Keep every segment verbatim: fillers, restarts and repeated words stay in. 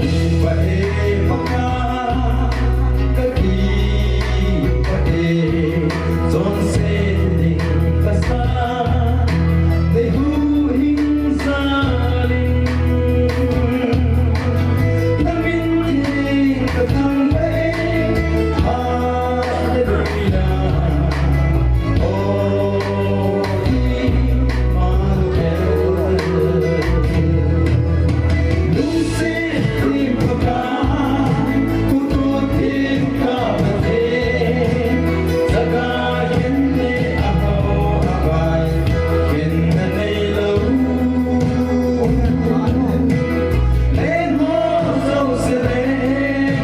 Pa e, Pa ka, ka kipak e, chonse ding ka sa, nei huhhing zal in, na min thiang ka thangvâk e, Halleluia. Aw Immanuel, lungsiat thiang Pakai, kuttuak thiang ka Pathian, zaga khen le a hau a bai, khen na neilo. Lenghaw zosia leh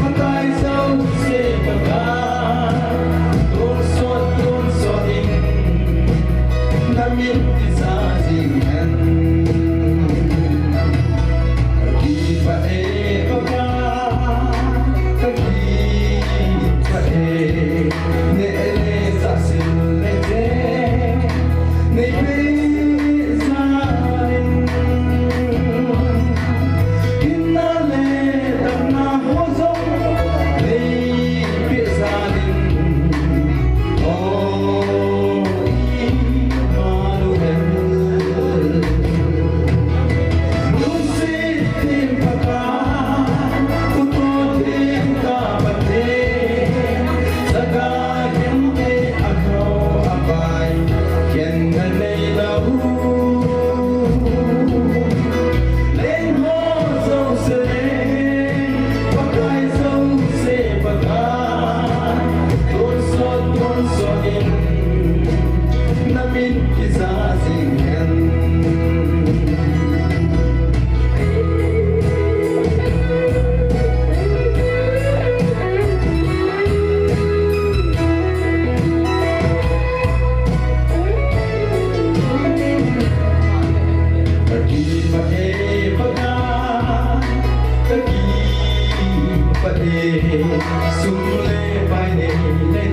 makai zosia Pakai, tonsawt tonsawt in na min kiza zing hen. Ka kipak e Pakai, ka kipak e, neh le sah, sil le cheng nei pia zal in, hinna le damna haw zong nei pia zal in, aw Immanuel. Lungsiat thiang Pakai, kuttuak thiang ka Pathian, zaga khen le a hau a bai, khen na neilo. Lenghaw zosia leh makai zosia Pakai, tonsawt tonsawt in na min kiza zing hen. Ka kipak e Pakai, ka kipak e, sum le pai nei le